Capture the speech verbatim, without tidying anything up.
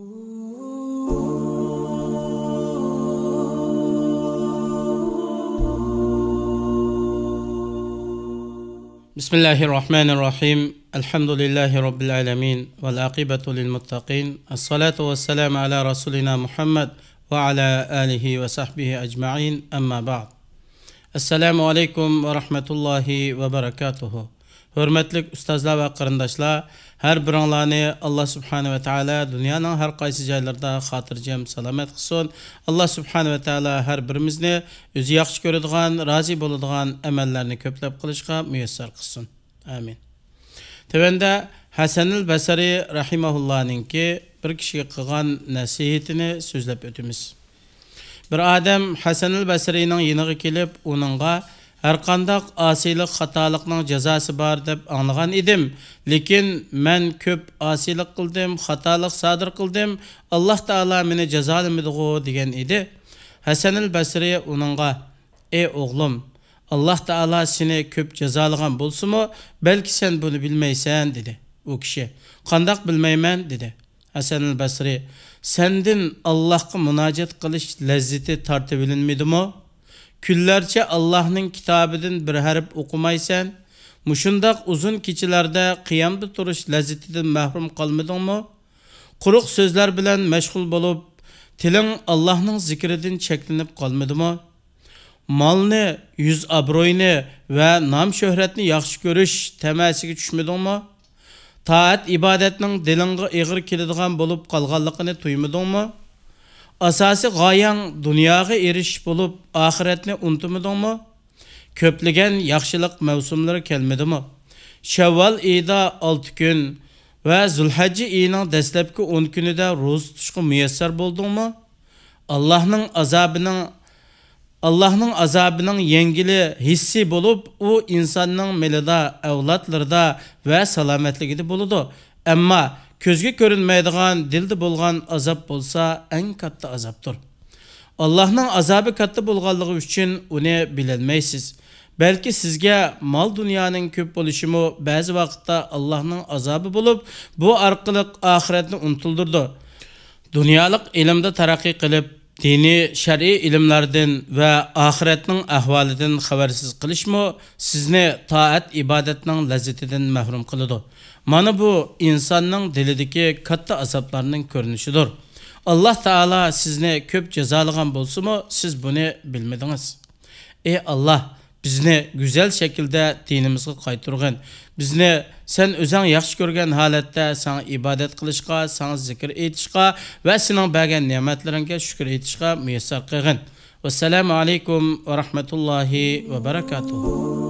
بسم الله الرحمن الرحيم. الحمد لله رب العالمين، والعاقبة للمتقين، الصلاة والسلام على رسولنا محمد وعلى آله وصحبه أجمعين، أما بعد. السلام عليكم ورحمة الله وبركاته. ھۆرمەتلىك ئۇستازلار ۋە قېرىنداشلار، ھەر بىرىڭلارنى ئاللا سۇبھانەھۇ ۋە تائالا دۇنيانىڭ ھەر قايسى جايلىرىدا خاتىرجەم سالامەت قىلسۇن. ئاللا سۇبھانەھۇ ۋە تائالا ھەر بىرىمىزنى ئۆزى ياخشى كۆرىدىغان، رازى بولىدىغان ئەمەللەرنى كۆپلەپ قىلىشقا مۇيەسسەر قىلسۇن. ئامىن. تۆۋەندە ھەسەنىل بەسرى رەھىمەھۇللانىڭكى بىر كىشىگە قىلغان نەسىھىتىنى سۆزلەپ ئۆتىمىز. بىر ئادەم ھەسەنىل بەسرىنىڭ يېنىغا كېلىپ، ئۇنىڭغا، «ھەرقانداق ئاسىيلىق خاتالىقنىڭ جازاسى بار دەپ ئاڭلىغان ئىدىم، لېكىن مەن كۆپ ئاسىيلىق قىلدىم، خاتالىق سادىر قىلدىم، ئاللا تائالا مېنى جازالىمىدىغۇ؟» دېگەن ئىدى. ھەسەنىل بەسرى ئۇنىڭغا، «ئەي ئوغلۇم، ئاللا تائالا سېنى كۆپ جازالىغان بولسىمۇ، بەلكى سەن بۇنى بىلمەيسەن» دېدى. ئۇ كىشى، «قانداق بىلمەيمەن؟» دېدى. ھەسەنىل بەسرى، «سەندىن ئاللاھقا مۇناجات قىلىش لەززىتى تارتىۋېلىنمىدىمۇ؟ كۈنلەرچە ئاللاھنىڭ كىتابىدىن بىر ھەرپ ئوقۇمايسەن؟ مۇشۇنداق ئۇزۇن كېچىلەردە قىيامدا تۇرۇش لەززىتىدىن مەھرۇم قالمىدىڭمۇ؟ قۇرۇق سۆزلەر بىلەن مەشغۇل بولۇپ، تىلىڭ ئاللاھنىڭ زىكرىدىن چەكلىنىپ قالمىدىمۇ؟ مالنى، يۈز-ئابرۇينى ۋە نام-شۆھرەتنى ياخشى كۆرۈش تەمەسىگە چۈشمىدىڭمۇ؟ تائەت-ئىبادەتنىڭ دىلىڭغا ئېغىر كېلىدىغان بولۇپ قالغانلىقىنى تۇيمىدىڭمۇ؟ ئاساسىي غايەڭ دۇنياغا ئېرىشىش بولۇپ، ئاخىرەتنى ئۇنتۇمىدىڭمۇ؟ كۆپلىگەن ياخشىلىق مەۋسۇملىرى كەلمىدىمۇ؟ شەۋۋال ئېيىدا ئالتە كۈن ۋە زۇلھەججە ئېيىنىڭ دەسلەپكى ئون كۈنىدە روزا تۇتۇشقا مۇيەسسەر بولدۇڭمۇ؟ ئاللاھنىڭ ئازابىنىڭ، ئاللاھنىڭ ئازابىنىڭ يەڭگىلى ھېسسىي بولۇپ، ئۇ ئىنساننىڭ مېلىدا، ئەۋلادلىرىدا ۋە سالامەتلىكىدە بولىدۇ. ئەمما كۆزگە كۆرۈنمەيدىغان، دىلدا بولغان ئازاب بولسا ئەڭ كاتتا ئازابتۇر. ئاللاھنىڭ ئازابى كاتتا بولغانلىقى ئۈچۈن ئۇنى بىلەلمەيسىز. بەلكى سىزگە مال-دۇنيانىڭ كۆپ بولۇشىمۇ بەزى ۋاقىتتا ئاللاھنىڭ ئازابى بولۇپ، بۇ ئارقىلىق ئاخىرەتنى ئۇنتۇلدۇرىدۇ. دۇنيالىق ئىلىمدا تەرەققىي قىلىپ، دىنىي، شەرئىي ئىلىملاردىن ۋە ئاخىرەتنىڭ ئەھۋالىدىن خەۋەرسىز قىلىشمۇ سىزنى تائەت-ئىبادەتنىڭ لەززىتىدىن مەھرۇم قىلىدۇ. مانا بۇ ئىنساننىڭ دىلىدىكى كاتتا ئازابلارنىڭ كۆرۈنۈشىدۇر. ئاللاھ تائالا سىزنى كۆپ جازالىغان بولسىمۇ، سىز بۇنى بىلمىدىڭىز. ئەي ئاللاھ، بىزنى گۈزەل شەكىلدە دىنىمىزغا قايتۇرغىن. بىزنى سەن ئۆزەڭ ياخشى كۆرگەن ھالەتتە ساڭا ئىبادەت قىلىشقا، ساڭا زىكىر ئېيتىشقا ۋە سېنىڭ بەرگەن نېمەتلىرىڭگە شۈكۈر ئېيتىشقا مۇيەسسەر قىلغىن. ۋەسسالامۇ ئەلەيكۇم ۋە رەھمەتۇللاھى ۋە بەرەكاتۇھۇ.